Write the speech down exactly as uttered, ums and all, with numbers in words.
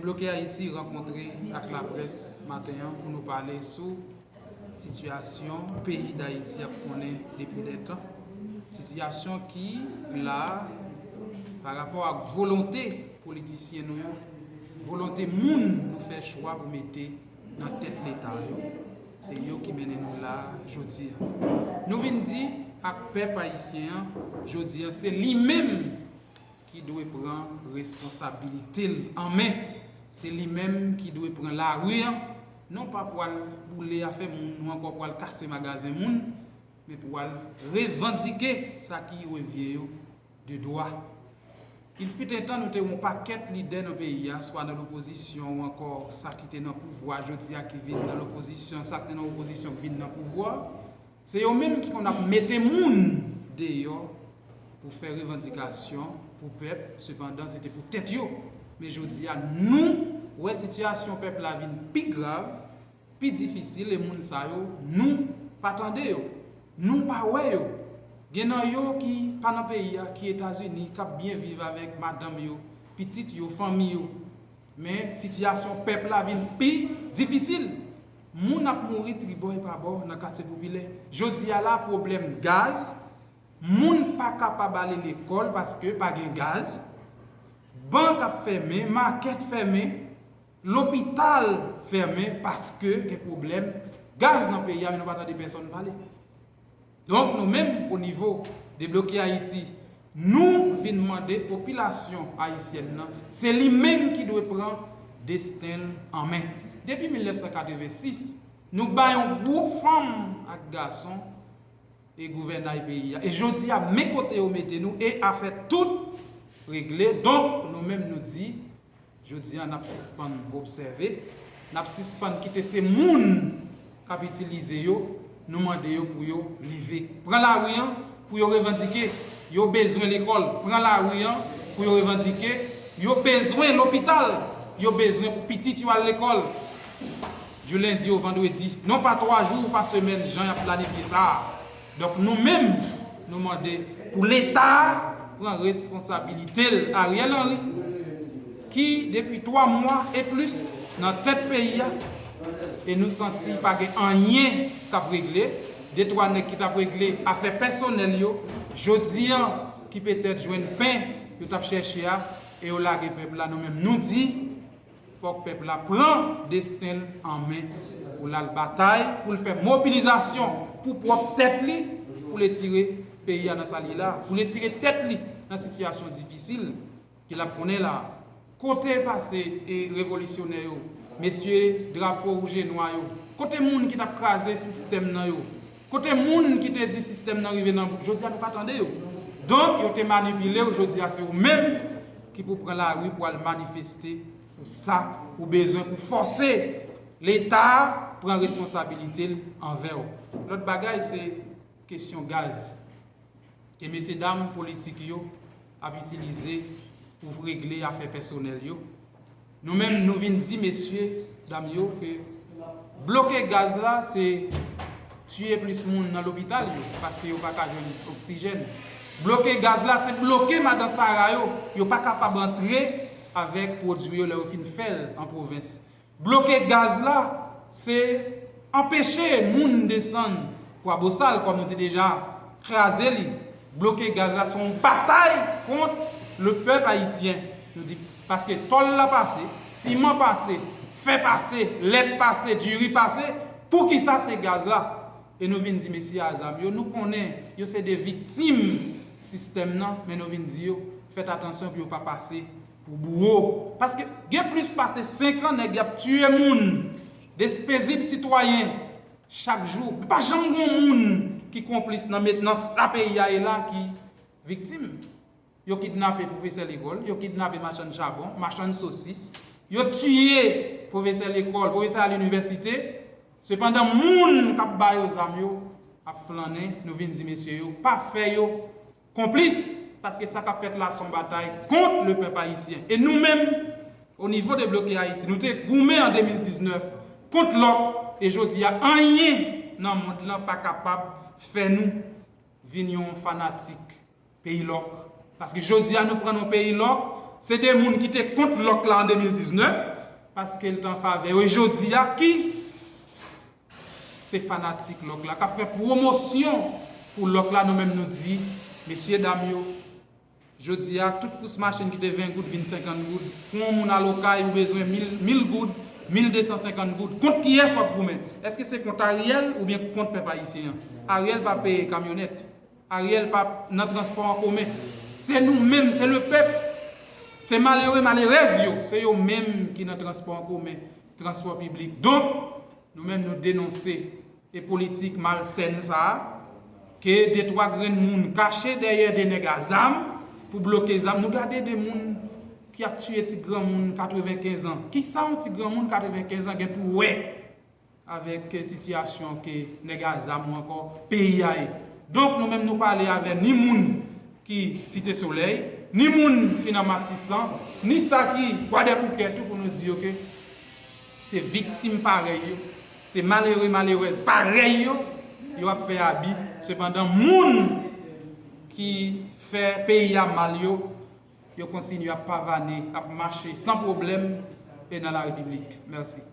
Bloke Ayiti rankontre ak laprès maten an pou nou pale sou sitiyasyon peyi Dayiti ap konnen depi dè tan. Sitiyasyon ki la pa rapò ak volonte politisyen nou yo, volonte moun nou fè chwa pou mete nan tèt Leta yo. Se yo ki mennen nou la jodi a. Nou vin di ak pèp ayisyen an jodi a, se li menm ki dwe pran responsabilite l an men. Se li menm ki dwe pran lari an, non pa pou al boule afè moun ou ankò pou al kase magazen moun, men pou al revandike sa ki revyen yo de dwa. Il fut un temps, nou te yon pakèt lidè nan peyi a, swa nan lopozisyon ou ankò sa ki te nan pouvwa jodi a ki vin nan lopozisyon, sa ki te nan opozisyon ki vin nan pouvwa. Se yo menm ki konn ap mete moun deyò pou fè revandikasyon pou pèp, sepandan se te pou tèt yo. Men jodi a, nou wè sitiyasyon pèp la vin pi grav, pi difisil, e moun sa yo, nou pa tande yo, nou pa wè yo. Gen nan yo ki pa nan peyi a, ki Etazini, k ap byen viv avèk madanm yo, pitit yo, fanmi yo. Men sitiyasyon pèp la vin pi difisil. Moun ap mouri tribò e pa bò nan katye popilè. Jodi a la, pwoblèm gaz, moun pa kapab ale lekòl paske pa gen gaz, bank ap fèmen, makèt fèmen, lopital fèmen paske gen pwoblèm gaz nan peyi a, men nou pa tande pèsonn pale. Donk, nou menm, o nivo Debloke Ayiti, nou vin mande popilasyon ayisyèn nan, se li menm ki dwe pran desten l an men. Depi mil nèf san katrevensis, nou bay yon gwoup fanm ak gason e gouvènay peyi a. E jodi a, men kote yo mete nou, e afè tout regle. Donk, nou menm nou di, jodi a, n ap sispann obsève, n ap sispann kite se moun k ap itilize yo, nou mande yo pou yo leve. Pran lari an pou yo revandike. Yo bezwen lekòl. Pran lari an pou yo revandike. Yo bezwen lopital. Yo bezwen pou pitit yo al lekòl. Du lundi au vendredi. Non pa twa jou pa semèn, jan y ap planifye sa a. Donk, nou menm, nou mande pou Leta pran responsabilite l. Ariel Henry, ki depi twa mwa e plis nan tèt peyi a, e nou santi pa gen anyen k ap regle, de twa nèg ki t ap regle afè pèsonèl yo, jodi a, ki petèt jwenn pen yo t ap chèche a, e yo lage pèp la, nou menm, nou di, fòk pèp la pran desten l an men pou l al batay, pou l fè mobilizasyon pou pwòp tèt li, pou l retire peyi a nan sa l ye la, pou l retire tèt li nan sitiyasyon difisil ke l ap konnen la. Kote pase e revolisyonè yo, mesye drapo wouj e nwa yo? Kote moun ki t ap kraze sistèm nan yo? Kote moun ki te di sistèm nan rive nan bout? Jodi a, nou pa tande yo. Donk, yo te manipile w, jodi a, se ou menm ki pou pran lari pou al manifeste pou sa ou bezwen, pou fòse Leta pran responsabilite l anvè w. Lòt bagay, se kesyon gaz ke mesye dam politik yo ap itilize pou regle afè pèsonèl yo. Nou menm, nou vin di mesye dam yo ke bloke gaz la, se tiye plis moun nan lopital yo, paske yo pa ka jwenn oksijèn. Bloke gaz la, se bloke madan Sara yo, yo pa kapab antre avèk pwodui yo lè yo fin fè l an pwovens. Bloke gaz la, se anpeche moun desann Kwabosal, kòm nou te deja kraze li. Bloke gaz la, se yon batay kont le pèp ayisyen. Nou di, paske tòl la pase, siman pase, fè pase, lèt pase, diri pase, poukisa se gaz la? E nou vin di mesye a zam yo, nou konnen yo se de viktim sistèm nan, men nou vin di yo, fèt atansyon pou yo pa pase pou bouwo. Paske gen plis pase senk an nèg y ap tiye moun, despezib sitwayen, chak jou. Pa janm gen moun ki konplis nan met, nan sa peyi a ye la ki viktim. Yo kidnape pwofesè lekòl, yo kidnape machann chabon, machann sosis, yo tiye pwofesè lekòl, pwofesè a linivèsite. Sepandan, moun k ap ba yo zam yo ap flannen, nou vin di mesye yo, pa fè yo konplis, paske sa k ap fèt la se yon batay kont le pèp ayisyen. E nou menm, o nivo Debloke Ayiti, nou te goumen an de mil diznèf kont lòk, e jodi a, anyen nan mond lan pa kapab fè nou vin yon fanatik peyi lòk. Paske jodi a, nou pran nou peyi lòk, se de moun ki te kont lòk la an de mil diznèf, paske l t an favè yo. E jodi a, ki se fanatik lòk la k ap fè pwomosyon pou lòk la, nou menm nou di, mesye dam yo, jodi a, tout kous machin ki te ven goud vin senkant goud. Pou yon moun al Okay, ou bezwen mil, mil goud, mil de san senkant goud. Kont kiyès w ap goumen? Èske se kont Ariel oubyen kont pèp ayisyen an? Ariel pa peye kamyonèt. Ariel pa nan transpò an komen. Se nou menm, se le pèp. Se malere, malerèz yo. Se yo menm ki nan transpò an komen, transpò piblik. Donk, nou menm nou denonse e politik malsèn sa a, ke de twa grenn moun kache dèyè de nèg a zam pou bloke zam. Nou gade de moun ki ap tiye ti granmoun katrevenkenz an. Kisa yon ti granmoun katrevenkenz an gen pou wè avèk sitiyasyon ke nèg a zam ou ankò peyi a ye? Donk, nou menm nou pale avè ni moun ki Site Solèy, ni moun ki nan Matisan, ni sa ki Kwadèboukè tou pou nou di yo ke se viktim parèy yo, se malere, malerèz parèy yo, yo ap fè abi. Sepandan, moun ki fè peyi a mal yo, yo kontinye ap pavane, ap mache san pwoblèm e nan la repiblik. Mèsi.